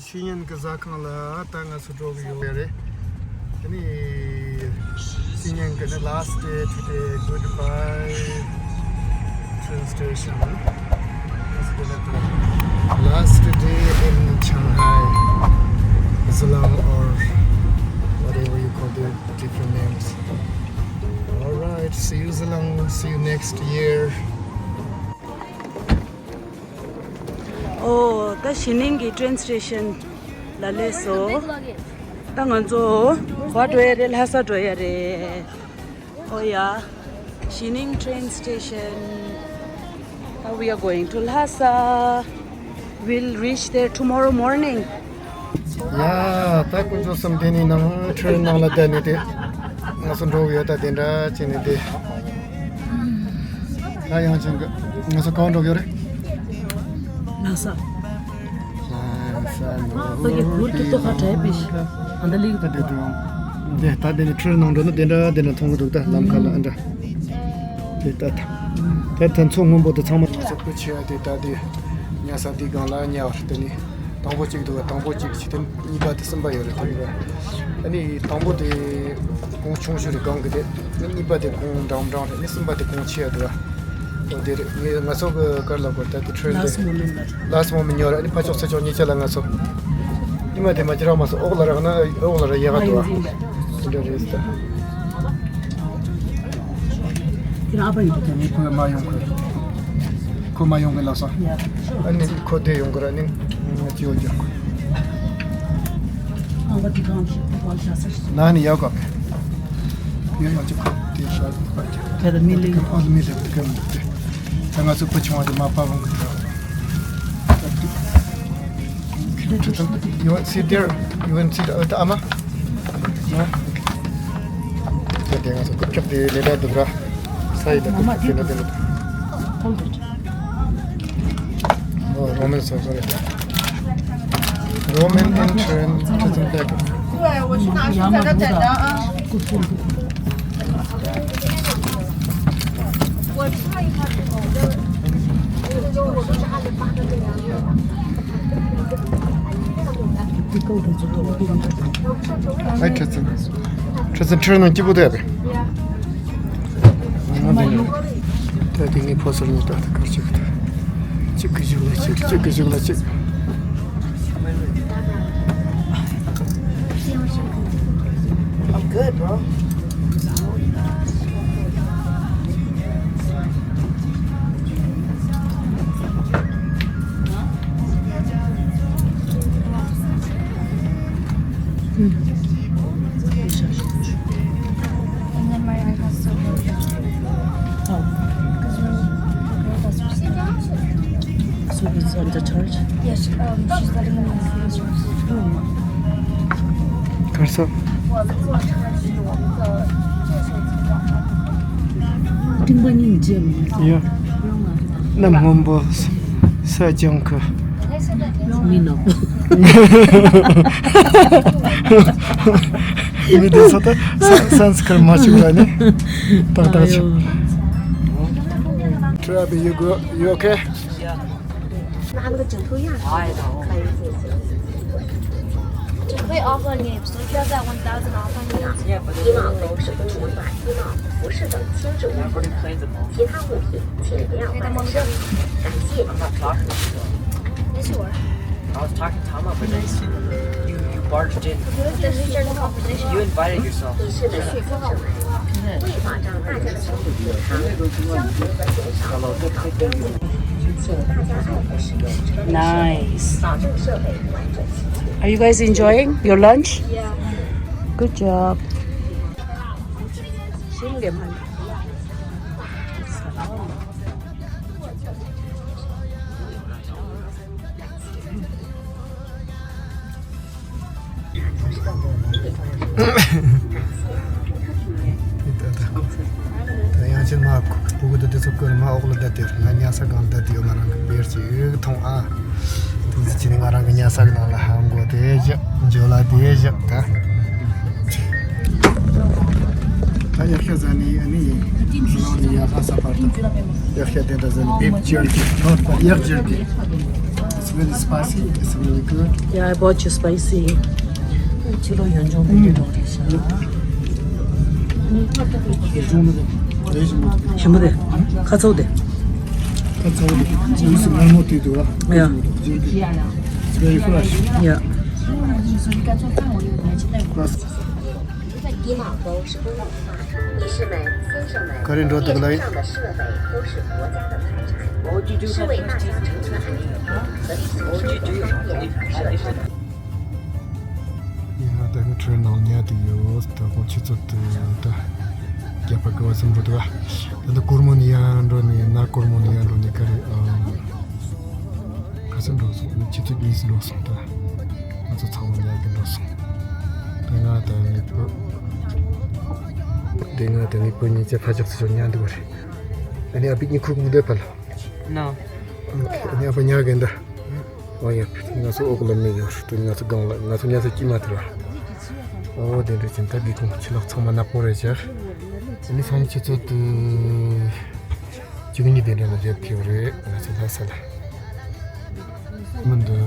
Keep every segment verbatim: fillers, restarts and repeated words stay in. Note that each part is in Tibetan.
ཤི་ཉན་གྱི་ཟ་ཁང་ལ་ད་ང་ཚོ་འགྲོ་གི་ཡོད་རེད། དེ་ནི་ཤི་ཉན་གྱི་ནི་last day today, goodbye train station. Last day in Shanghai, Zilong or whatever you call it, different names. All right, see you Zilong, see you next year. ཨོ། ད་ཞི་ནིང་གི་train station ལ་སླེབས་སོང་། ད་ང་ཚོ་ག་པར་འགྲོ་ཡ་རེད། ལྷ་ས་འགྲོ་ཡ་རེད། ཨོ་ཡ། Xining train station. Now we are going to Lhasa. We'll reach there tomorrow morning. ཡ། ད་དཀོན་མཆོག་གསུམ་དེ་ནི་ནང་train ནང་ལ་བསྡད་ནས་དེ་ང་ཚོ་འགྲོ་གི་ཡོད། ད་དེ་འདྲ་བྱས་ནས་དེ། ད་ཡང་ཅིང་གི་ང་ཚོ་གང་འགྲོ་གི་ཡོད་རེད། ལྷ་ས། ལྷ་ས་ནོར་བུའི་གླིང་། ད་དེ་དུས་འདི་ད་དེ་ནི་train ནང་འགྲོ་ན་དེ་འདྲ་དེ་འདྲ་མཐོང་གི་འདུག་ད་ལམ་ཁ་ལ་ཨ་འདྲ། དེ་ད་ད་ད་མཚོ་སྔོན་པོ་དེ་ཚང་མ། ང་ཚོ་སྐུ་ཆེ་བ་དེ་ད་དེ་ཉལ་ས་དེའི་སྒང་ལ་ཉལ་བ་རེད། དེ་ནི་དང་པོ་གཅིག་འདུག་དང་པོ་གཅིག་བྱས་ཏེ་གཉིས་པ་དེ་གསུམ་པ་ཡོད་རེད། དེ་ནི་ཨ་ནི་དང་པོ་དེ་གོང་ཆུང་ཤོས་རེད་སྒང་གི་དེ། ཨ་ནི་གཉིས་པ་དེ་གོང་འདྲ་མི་འདྲ་རེད། ཨ་ནི་གསུམ་པ་དེ་གོང་ཆེ་བ་འདུག་ཨོ་དེ་རེད། ངས་ང་ཚོ་གི་ཀར་ལ་གོ་ད་དེ་train དེ་last moment ཉོ་ར། ཨ་ནི་ཕར་ཕྱོགས་ཚུར་ཕྱོགས་གཉིས་ཆ་ལ་ང་ཚོ་ཉི་མ་དེ་མ་ཅི་རག་མ་སོང་། འོག་ལ་རག་ན་འོག་ལ་རག་ཡག་ག་འདུག་ཨ། དེ་འདྲ་རེད་ད། དེ་ནས་ཨ་ཕ་ཡིན་དེ་ནས་ཁོ་མ་ཡོང་གི། ཁོ་མ་ཡོང་གི་ལབ་སོང་། ཨ་ནི་ཁོ་དེ་ཡོང་གི་ར། ནི་ང་ཅི་ཡོད་ཀྱང་ན་ནི་ཡག་ག་ཡོད། ཡང་ཅི་ཁོ་དེ་ཤ་ཁ་ཅི་དེ་ལ་མི་ལེགས་ཨ་ལ་མི་ལེགས་དེ་ག་མི་དེ། ད་ང་ཚོ་ཕོ་ཆུང་བ་དེ་མ་པ་བོང་གི་ད། You want sit there? You want sit at the ama? No? དེ་དེ་ང་ཚོ་རྒྱབ་ཁྱབ་དེ་ལས་ཀ་འདུག་ར། ས་ཡི་ད་མ་མ་དེ་དེ་ལ་དེ་ལ། Hold it. Oh, Roman so sorry. Roman intern doesn't take. 对，我去拿去在这等着啊。我上一趟，我就是我就是按照发的那样。 ཨའི་ཁྲི་ཚན། ཁྲི་ཚན་ཁྲིར་ནང་སྐྱིད་པོ་དེ་རེད། ད་དེ་ངའི་ཕོ་སར་ནས་ད་ལྟ་གར་ཅིག་ད། གཅིག་གི་གཞུག་ལ་གཅིག་གཅིག་གི་གཞུག་ལ་གཅིག I'm good, bro. And then my iPad's still broken. Oh. 'Cause we So it's on the charge? Yes, um, she's letting me use yours. Carson. ཡ། གནམ་སྔོན་པོ་ས་ལྗང་ཁུ། མི་ནག་པོ། མི་དེ་ཚོ་ད་ས་སན་སི་ཀྲིཏ་མ་ཤེས་པ་ནི་ཏག་ཏག་ཆགས། Travi, you go, you okay? Yeah. 拿那个枕头压一下就可以进行。只会 offline games, don't you have that one thousand offline games? Yeah, but 一万五十公斤的一万五十等轻重物品，其他物品请不要带在身。感谢。I'm not talking to you. Yes, you are. I was talking to Hama, but then you, you barged in. Then we started the conversation. You invited yourself. 已知的行程人员为保障大家的身体健康，将不得减少不同的 Nice. Are you guys enjoying your lunch? Yeah. Good job. ད་ཡང་ཅིན་མ་ཕྲུ་གུ་དེ་དེ་ཚོ་ཀུན་མ་འོག་ལ་བསྡད་དེ། ང་ཉལ་ས་སྒང་བསྡད་དེ་ཡོད། ང་རང་གི་བེར་གྱི་ཡོད་མཐོང་ཨ། དེ་ཚོ་ཅི་ནི་ང་རང་གི་ཉལ་ས་གི་ནང་ལ་ཧ་མགོ་དེ་བཞག་འཇོ་ལ་དེ་བཞག་ད། ད་ཡག་ཤ་ཟ་ནི་ཨ་ནི་ཟི་ལང་ནི་ཡག་ཧ་ས་པར་ད། ཡག་ཤ་དེ་འདྲ་ཟ་ནི་བེབ་ཅེར་གི་ནོར་པ་ཡག་ཅེར་གི། Very spicy. It's really good. Yeah, I bought you spicy. ཁྱི་ལོ་ཡོན་ལྗོངས་པའི་འདྲ་རེད་ཤག་ཞིམ་པོ་རེད། ཁ་ཚོགས་དེ། ཁ་ཚོགས་དེ། ཇུས་སུ་མོག་མོག་དེ་འདུག་ཨ། Yeah. It's very fresh. Yeah. ག་རེ་འགྲོ་འདུག་ལབ་ཡིན། ཡིན་ན་ད་ནི་ཁྲོན་ནང་ཉལ་དུ་ཡོད། ད་ཁོང་ཆུ་ཚོད་དུ་ད་རྒྱབ་པ་དགའ་བ་ཟིན་པོ་འདུག་ཨ། ད་ནི་གུར་མོ་ནི་ཡང་འགྲོ་ནི་ན་གུར་མོ་ནི་ཡང་འགྲོ་ནི་ག་རེ་ཨ། ག་ཚོད་འགྲོ་སོང་། ཆུ་ཚོད་གཉིས་འགྲོ་སོང་། ད་ང་ཚོ་ཚང་མ་ཉལ་གི་འགྲོ་སོང་། ད་ང་ད་ངའི་བུ། དེ་ང་ད་ངའི་བུ་གཉིས་ཀྱི་ཕ་ཅག་ཚོ་ཉལ་འདུག་རེད། ཨ་ནི་ཨ་བི་གཉིས་ཁུག་མི་འདོད་པ་ལ། ནོ། ཨ་ནི་ཨ་ཕ་ཉལ་གི་འདུག་ཨོ་ཡ། ང་ཚོ་འོག་ལ་མི་ཡོད། ད་ང་ཚོ་སྒང་ལ། ང་ཚོ་ཉལ་ས་དཀྱིལ་མ་དེ་ར། ཨོ་དེ་འདྲ་ཅན་ད་སྒེའུ་ཁུང་ཕྱི་ལོགས་ཚང་མ་ནག་པོ་རེད་ཤག་ཨ་ནི་སང་ཉིན་ཆུ་ཚོད་དུ། བཅུ་གཉིས་དེ་འདྲ་ལ་སླེབས་ཀྱི་ཡོད་རེད། ང་ཚོ་ལྷ་ས་ལ། མི་འདི་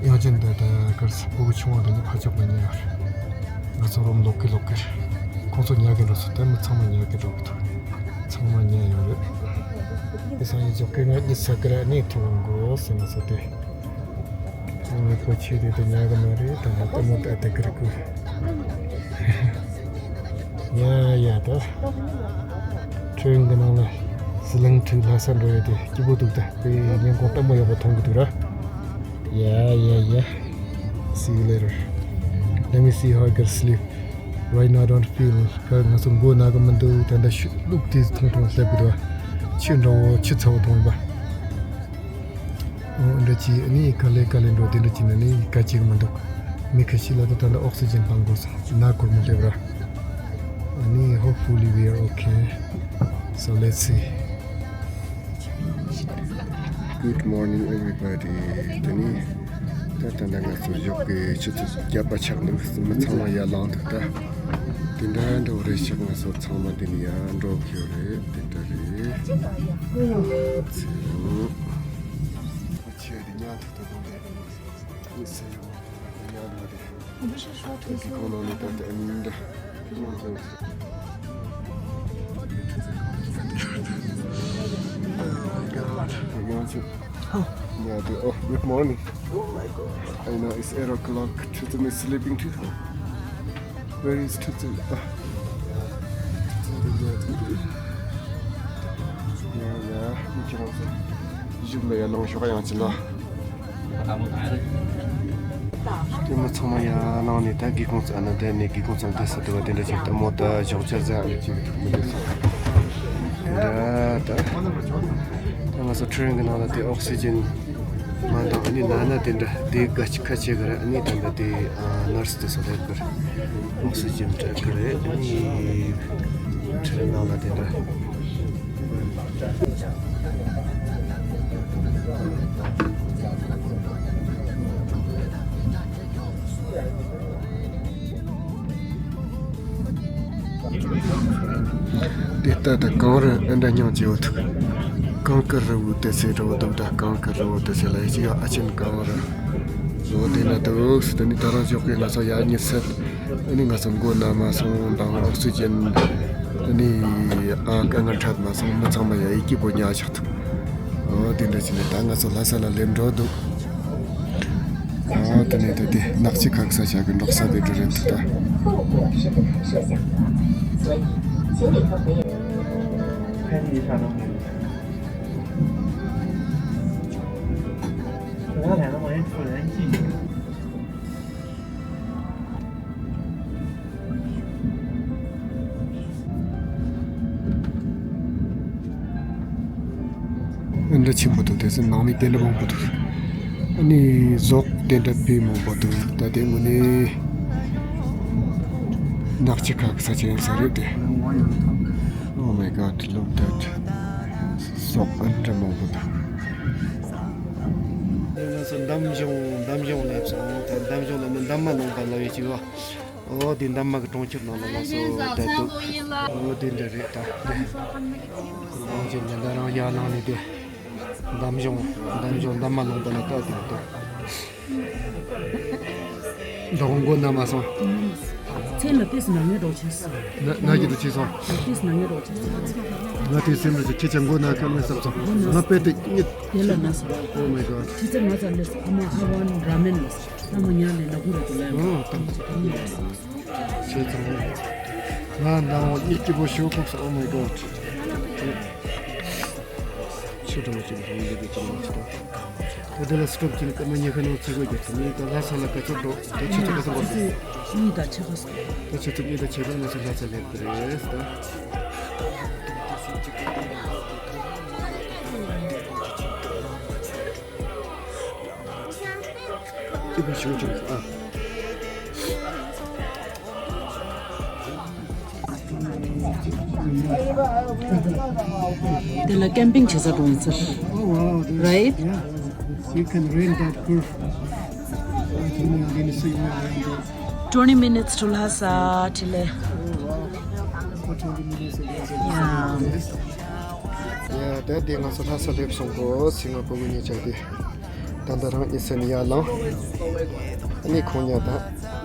ཡང་ཅིན་འདི་ད་གར་སི་ཕྲུ་གུ་ཆུང་བ་འདི་ནི་ཕ་ཅོག་ལ་ཉལ་ཡོད་རེད། ང་ཚོ་རུམ་ལོག་གི་ལོག་གི་རེད། ཁོང་ཚོ་ཉལ་གི་འགྲོ་སོང་། ད་མི་ཚང་མ་ཉལ་གི་འགྲོ་གི་འདུག་ཚང་མ་ཉལ་ཡོད་རེད། དེ་སང་ཉིན་ཇོ་ཀེ་ང་གཉིད་ས་ཀི་ར་ནས་ཐོན་དགོས་ཟེར། ང་ཚོ་དེ། ངའི་བུ་ཆེ་དེ་དེ་ཉལ་གི་མ་རེད། ད་ལྟ་ལྟད་མོ་ལྟ་དེ་གི་རེད་ཀུ། ཡ་ཡ་ད། ཁྲོན་གི་ནང་ལ་ཟི་ལིང་ཁྲི་ལྷ་ས་འགྲོ་ཡ་དེ་སྐྱིད་པོ་འདུག་ད་དཔེ་ཉིན་གུང་ལྟད་མོ་ཡག་པོ་མཐོང་གི་འདུག་ར། ཡ་ཡ་ཡ། See you later. Let me see how I get sleep. Right now I don't feel. ཁ་ང་ཚོ་མགོ་ན་གི་མི་འདུག་ད་ལྟ་ཤུགས་ལུག་དེ་མཐོང་མཐོང་སླེབས་གི་འདུག་ཆུ་འདྲ་བོ་ཆུ་ཚ་བོ་མཐོང་པ། འོ་འདྲ་ཅིག་ཨ་ནི་ག་ལེ་ག་ལེ་འགྲོ་དེ་འདྲ་ཅིག་ན་ནི་ག་ཅིག་མི་འདུག་མི་ཁ་ཤས་ལ་ད་ད་ལྟ་ཨོག་སི་ཇན་བཏང་དགོས་སོང་། ན་གུར་མོ་སླེབས་ར། ཨ་ནི་hopefully we are okay. So let's see. Good morning everybody. དེ་ནི་ད་ད་ལྟ་ང་ཚོ་ཇོ་ཀེ་ཆུ་ཚོད་བརྒྱད་པ་ཆགས་འདུག་མི་ཚང་མ་ཡར་ལངས་འདུག་ད་དེ་འདྲ་འགྲོ་རེད་ཤག་ང་ཚོ་ཚང་མ་དེ་ནི་ཡར་འགྲོ་གི་ཡོད་རེད། དེ་འདྲ་རེད། ཚེ་རིང་། ཁྱེད་དེ་ཉལ་ཐུབ་ཐུབ་གཏོང་དེ་ཟེར་ཡོད་མ་གཏོང་ན་ཉལ་འགྲོ་དེ། དེ་གི་གོང་ནང་ནས་ད་ལྟ་ཨ་ནི་འདྲ། Oh my God. ཡང་ཅིག་ཉལ་དུས། Oh, good morning. Oh my God. I know it's eight o'clock. ཐུ་ཙུ་མི་sleeping too. Where is ཐུ་ཙུ། ཨ། ཡ་ཡ། མི་ཁྱེད་རང་ཚོ་གཞུག་ལ་ཡར་ལངས་ཤོག་ཡང་ཅིག་ལ། དེ་མི་ཚང་མ་ཡར་ལངས་ནས་ད་སྒེའུ་ཁུང་ཚང་ན་བསྡད་ནས། སྒེའུ་ཁུང་ཚང་བསྡད་ས་དེ་བ་དེ་འདྲ་ཅིག་ལྟད་མོ་ལྟ་ཞོགས་ཇ་ཟ་ཅིག་མི་འདུག་ས། དེ་འདྲ་ད། ད་ང་ཚོ་ཁྲེན་གི་ནང་ལ་དེ་ཨོག་སི་ཇན་མ་འདང་། ཨ་ནི་ན་ན་དེ་འདྲ་དེ་ག་ཅིག་ཁ་ཆེ་གི་རེད། ཨ་ནི་ད་འདྲ་དེ་ནར་སི་དེ་ཚོ་སླེབས་གི་རེད། ཨོག་སི་ཇན་སྤྲད་གི་རེད། ཨ་ནི་ཁྲེན་ནང་ལ་དེ་འདྲ། དེ་ལྟ་ད་གངས་རི་ཨེ་འདྲ་སྙིང་རྗེ་བོ་འདུག་གངས་དཀར་རི་བོའི་རྟེན་གསེབ་འདྲ་བོ་འདུག་ད་གངས་དཀར་རི་བོའི་རྟེན་གསེབ་ལ་ཡ་ཅིག་ཡ་ཨ་ཆེན་གངས་རི་བོ་དེ་ན་འདུག་དེ་ནི་ད་རང་ཞོགས་ཀས་ང་ཚོ་ཡར་ཉལ་ས། ཨ་ནི་ང་ཚོ་མགོ་ན་མ་སོང་དང་ཨོག་སི་ཇན་ཨ་ནི་ཨ་དཀའ་ངལ་འཕྲད་མ་སོང་། མི་ཚང་མ་ཡ་ཡི་སྐྱིད་པོ་ཉལ་ཆགས་འདུག་འོ་དེ་འདྲ་བྱས་ནས་ད་ང་ཚོ་ལྷ་ས་ལ་སླེབས་འགྲོ་འདུག་འོ་དེ་ནས་ད་དེ་ནག་ཆུ་ཁ་ས་ཆ་གི་འབྲོག་ས་དེ་འདྲ་རེད་འདུག་ད། ཨ་འདྲ་ཆེན་པོ་འདུག་དེ་ཚོ་ནང་མི་དེ་འདྲ་མང་པོ་འདུག་ཨ་ནི་ཟོག་དེ་འདྲ་དཔེ་མང་པོ་འདུག་ད་དེ་དངོས་གནས་ནག་ཆུ་ཁ་ས་ཆ་ཡིན་ས་རེད་དེ། Oh my God, look that. ཟོག་ཨ་འདྲ་མང་པོ་འདུག་ང་ཚོ་འདམ་གཞུང་། འདམ་གཞུང་ལ་སོང་། ད་འདམ་གཞུང་ལ་མི་འདམ་མ་ལོངས་པ་ལ་བའི་ཅིག་བ། འོ་དེ་འདམ་མ་གི་གྲོང་ཁྱེར་ནང་ལ་ལ་སོ་བསྡད་འདུག་འོ་དེ་འདྲ་རེད་ད། ཁོ་རང་ཅིག་ལ་འདི་རང་ཡར་ལངས་ནས་དེ། འདམ་གཞུང་། འདམ་གཞུང་འདམ་མ་ལུང་པ་ལ་ལྟ་དེ་ལྟ། འགྲོ་མགོ་ན་མ་སོང་། མཚན་ལ་ཏིས་ནང་ངེ་འགྲོ་ཆེ་སོང་། ན་ན་གི་འདུག་ཆེ་སོང་། ཏིས་ནང་ངེ་འགྲོ་ཆེ་སོང་། ང་དེ་སེམས་ལ་ཁྱེད་ཅག་མགོ་ན་ཁ་མེད་བསམ་སོང་། ང་པེ་ཏི་གཉིད། དེ་ལ་ན་སོང་། Oh my god། ཁྱེད་ཚེ་ང་ཚ་ལས་ཨ་མ་ཧ་བན་ར་མེན་ལ་ཨ་མ་ཉ་ལས་ན་གུ་ར་དུ་ལ་ཨོ་ཏང་ཏང་། ཆེ་ཚང་། ང་ནའོ་ཡིད་སྐྱིད་པོ་ཞོ་ཁོག་སོང་། Oh my god། ཆུ་གྲང་མོ་ཅིག་འཐུང་འདི་གི་ཅིག་མ་ཅིག་དང་། དེ་ལ་སི་ཊོབ་ཅིག་སྐར་མ་ཉི་ཤུ་ནང་ཚིག་གོ་རྒྱབ་ཐུབ་ནས་ད་ལྷ་ས་ལ་ག་ཚོད་འགྲོ་ད་ཆུ་ཚོད་ག་ཚོད་འགོར་འདུག་གཉིས་དང་ཕྱེད་ཀ་སོང་། ད་ཆུ་ཚོད་གཉིས་དང་ཕྱེད་ཀ་ང་ཚོ་ལྷ་ས་སླེབས་ཀྱི་རེད་ད། སྐྱིད་པོ་ཞིག་བྱུང་ཨ། དེ་ལ་ཀེམ་པིང་བྱེད་ས་འགྲོ་ཡིན་ཟེར། Oh, wow, there's, Right? Yeah. You can rent that curve. Twenty minutes to Lhasa, Chile. For twenty minutes, you can rent this. Yeah, that day ང་ཚོ་ལྷ་ས་སླེབས་སོང་གོ། སི་ང་པུ་གུ་ཉེ་ཆ་དེ། ད་ལྟ་རང་ཨི་སན་ཡར་ལངས། ཨ་ནི་ཁོང་ཉལ་ད་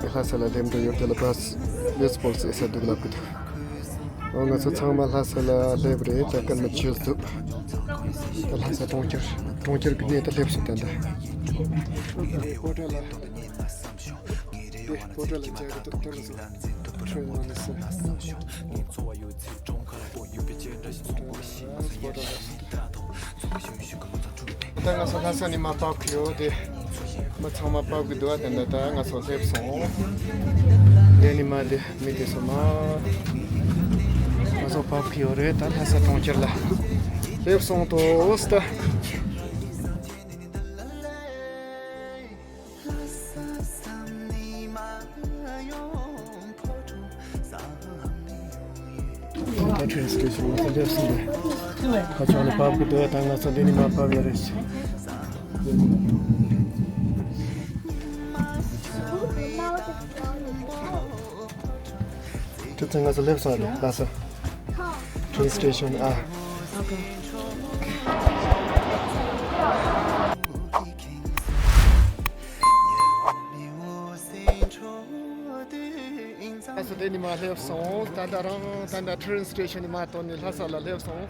ལྷ་ས་ལ་སླེབས་འགྲོ་ཡོད། དེ་ལ་བྷ་སི་བྷེ་སི་པོལ་སི་ཨེ་ས་འདུག་ལབ་གི་འདུག་ཨོ་ང་ཚོ་ཚང་མ་ལྷ་ས་ལ་སླེབས་རེད། ད་སྐར་མ་བཅུ་འདུག་ད་ལྷ་ས་གྲོང་ཁྱེར་གྲོང་ཁྱེར་གི་གནས་ད་སླེབས་སོང་ད་ལྟ། དེ་བོ་ཊ་ལ་ཆ་གི་ཏོ་ཏོ་ལ་སོ་ཁྲོས་ཡོང་ནས་སོ། ད་ང་ཚོ་ལྷ་ས་ནས་མར་བབས་ཀྱི་ཡོད་དེ། མི་ཚང་མ་བབས་ཀྱི་འདུག་ཨ་དེ་འདྲ་ད་ང་ཚོ་སླེབས་སོང་། དེ་ནས་མར་དེ་མི་དེ་ཚོ་མར་ང་ཚོ་བབས་ཀྱི་ཡོད་རེད། ད་ལྷ་ས་གྲོང་ཁྱེར་ལ་སླེབས་སོང་ཏོ་ཨོ་སི་ད། ད་ཊེན་སི་ཊེ་ཤན་ང་ཚོ་སླེབས་སོང་རེད། ཁ་ཕྱོགས་ནས་བབས་ཀྱི་འདུག་ད་ང་ཚོ་འདི་ནས་མར་བབས་ཡ་རེད། ཁྱེད་ཚོ་ང་ཚོ་སླེབས་སོང་རེད། ལྷ་ས་ཊེན་སི་ཊེ་ཤན་ཨ། ལྷ་ས་དེ་ནས་མར་སླེབས་སོང་། ད་ལྟ་རང་ད་ལྟ་ཊེན་སི་ཊེ་ཤན་ནས་མར་ཐོན་ནས་ལྷ་ས་ལ་སླེབས་སོང་།